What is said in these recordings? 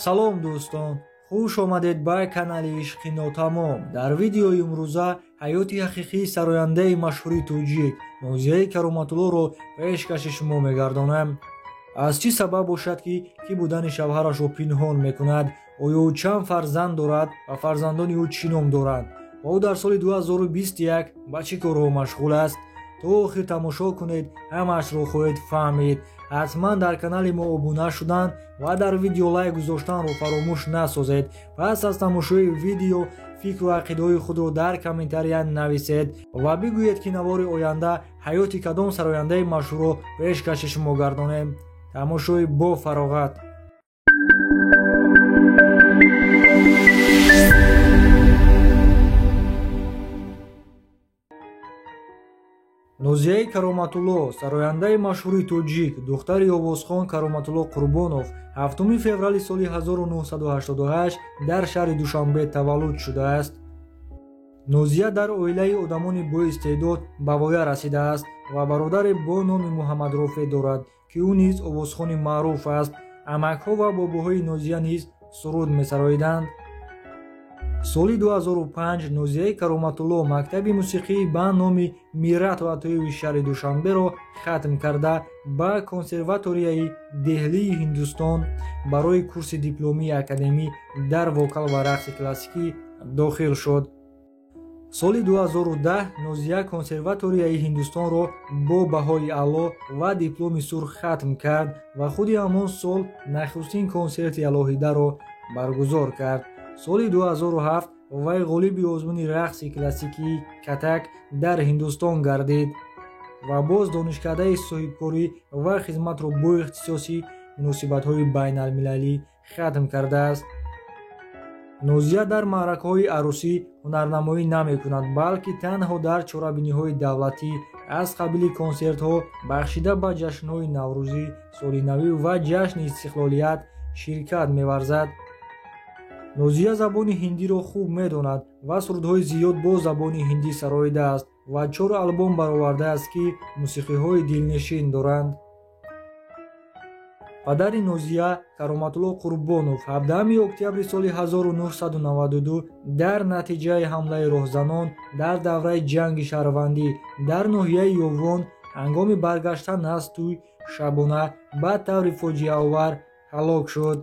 Салом дӯстон, хуш омадед ба канали Ишқи Нотамом. Дар видеои имрӯза ҳаёти ҳақиқии сарояндаи машҳури тоҷик Нозияи Кароматуллоро пешкаши шумо мегардонам. Аз чӣ сабаб бошад, ки кӣ будани шавҳарашро пинҳон мекунад? Оё ӯ чанд фарзанд дорад ва фарзандони ӯ чӣ ном доранд? Ва ӯ дар соли 2021 ба чӣ корҳо машғул аст? То охир тамошо кунед, ҳамаашро хоҳед фаҳмид. Ҳатман дар канали мо обуна шудан ва дар видео лайк гузоштанро фаромӯш насозед. Пас аз тамошои видео фикру ақидаҳои худро дар комментария нависед ва бигӯед, ки навори оянда ҳаёти кадом сарояндаи машҳурро пешкаши шумо гардонем. Тамошои бо фароғат. Нозияи Кароматулло, сарояндаи машҳури тоҷик, духтари овозхон Кароматулло Қурбонов, 7 феврали соли 1988 дар шаҳри Душанбе таваллуд шудааст. Нозия дар оилаи одамони боистеъдод ба воя расидааст ва бародаре бо номи Муҳаммадрофеъ дорад, ки ӯ низ овозхони маъруф аст. Амакҳо ва бобоҳои Нозия низ суруд месароиданд. Соли 2005 Нозияи Кароматулло мактаби мусиқии ба номи Мират Атоеви шаҳри Душанберо хатм карда, ба консерваторияи Деҳлии Ҳиндустон барои курси дипломии академӣ дар вокал ва рақси классикӣ дохил шуд. Соли 2010 Нозия консерваторияи Ҳиндустонро бо баҳои аъло ва дипломи сурх хатм кард ва худи ҳамон сол нахустин консерти алоҳидаро баргузор кард. Соли 2007 вай ғолиби озмуни рақси классикии Катак дар Ҳиндустон гардид ва боз донишкадаи соҳибкорӣ ва хизматро бо ихтисоси муносибатҳои байналмилалӣ хатм кардааст. Нозия дар маъракаҳои арӯсӣ ҳунарнамоӣ намекунад, балки танҳо дар чорабиниҳои давлатӣ аз қабили консертҳо бахшида ба ҷашнҳои Наврӯзӣ, соли навӣ ва ҷашни истиқлолият ширкат меварзад. Нозия забони ҳиндиро хуб медонад ва сурудҳои зиёд бо забони ҳиндӣ сароидааст ва 4 албом баровардааст, ки мусиқиҳои дилнишин доранд. Падари Нозия Кароматулло Қурбонов 17 октябри соли 1992 дар натиҷаи ҳамлаи роҳзанон дар давраи ҷанги шаҳрвандӣ дар ноҳияи Ёвон ҳангоми баргаштан аз тӯй шабона ба таври фоҷиаовар ҳалок шуд.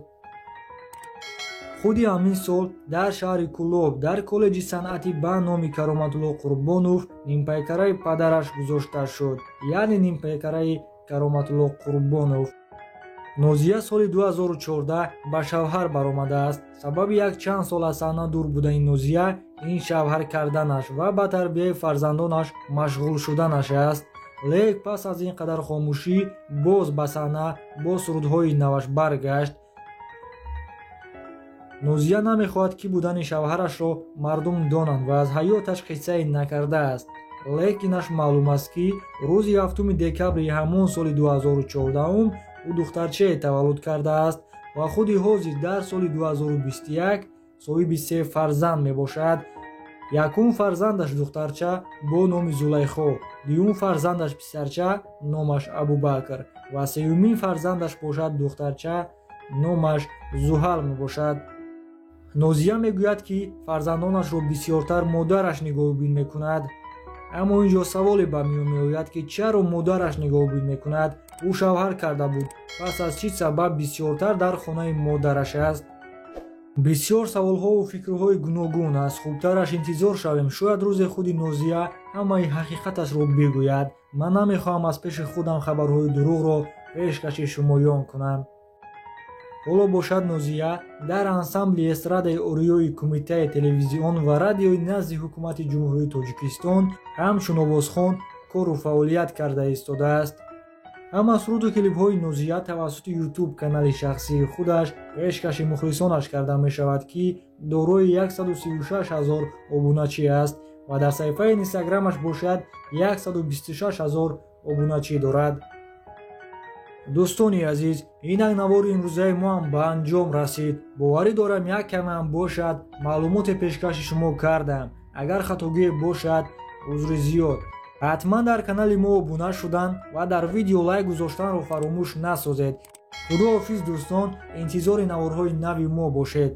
Худи ҳамин сол дар шаҳри Кӯлоб дар коллеҷи санъатӣ ба номи Кароматулло Қурбонов нимпайкараи падараш гузошта шуд, яъне нимпайкараи Кароматулло Қурбонов. Нозия соли 2014 ба шавҳар баромадааст. Сабаби якчанд сол аз саҳна дур будани Нозия ин шавҳар карданаш ва ба тарбияи фарзандонаш машғул шуданаш аст. Лек пас аз ин қадар хомӯшӣ боз ба саҳна бо сурудҳои наваш баргашт. Нозия намехоҳад, ки будани шавҳарашро мардум донанд ва аз ҳаёташ қиссае накардааст. Лекинаш маълум аст, ки рӯзи 7 декабри ҳамон соли 2014 ӯ духтарчае таваллуд кардааст ва худи ҳозир дар соли 2021 соҳиби 3 фарзанд мебошад. Якум фарзандаш духтарча бо номи Зулайхо, дуюм фарзандаш писарча номаш Абубакр ва сеюмин фарзандаш бошад духтарча номаш Зуҳал мебошад. Нозия мегӯяд, ки фарзандонашро бисёртар модараш нигоҳубин мекунад. Аммо ин ҷо саволе ба миён меояд, ки чаро модараш нигоҳубин мекунад? Ӯ шавҳар карда буд, пас аз чӣ сабаб бисёртар дар хонаи модараш аст? Бисёр саволҳову фикрҳои гуногун аст. Хубтараш интизор шавем, шояд рӯзе худи Нозия ҳамаи ҳақиқаташро бигӯяд. Ман намехоҳам аз пеши худам хабарҳои дурӯғро пешкаши шумоён кунам. Ҳоло бошад Нозия дар ансамбли эстрадаи Ориёи Кумитаи телевизион ва радиои назди ҳукумати Ҷумҳурии Тоҷикистон ҳамчун овозхон кору фаъолият карда истодааст. Ҳама суруду клипҳои Нозия тавассути Ютуб канали шахсии худаш пешкаши мухлисонаш карда мешавад, ки дорои 136 ҳазор обуначӣ аст ва дар саҳифаи инстаграмаш бошад 126 ҳазор обуначӣ дорад. Дӯстони азиз, инак навори имрӯзаи мо ҳам ба анҷом расид. Боварӣ дорам, як камам бошад маълумоте пешкаши шумо кардам. Агар хатогие бошад, узри зиёд. Ҳатман дар канали мо обуна шудан ва дар видео лайк гузоштанро фаромӯш насозед. Худоҳофиз, дӯстон, интизори наворҳои нави мо бошед.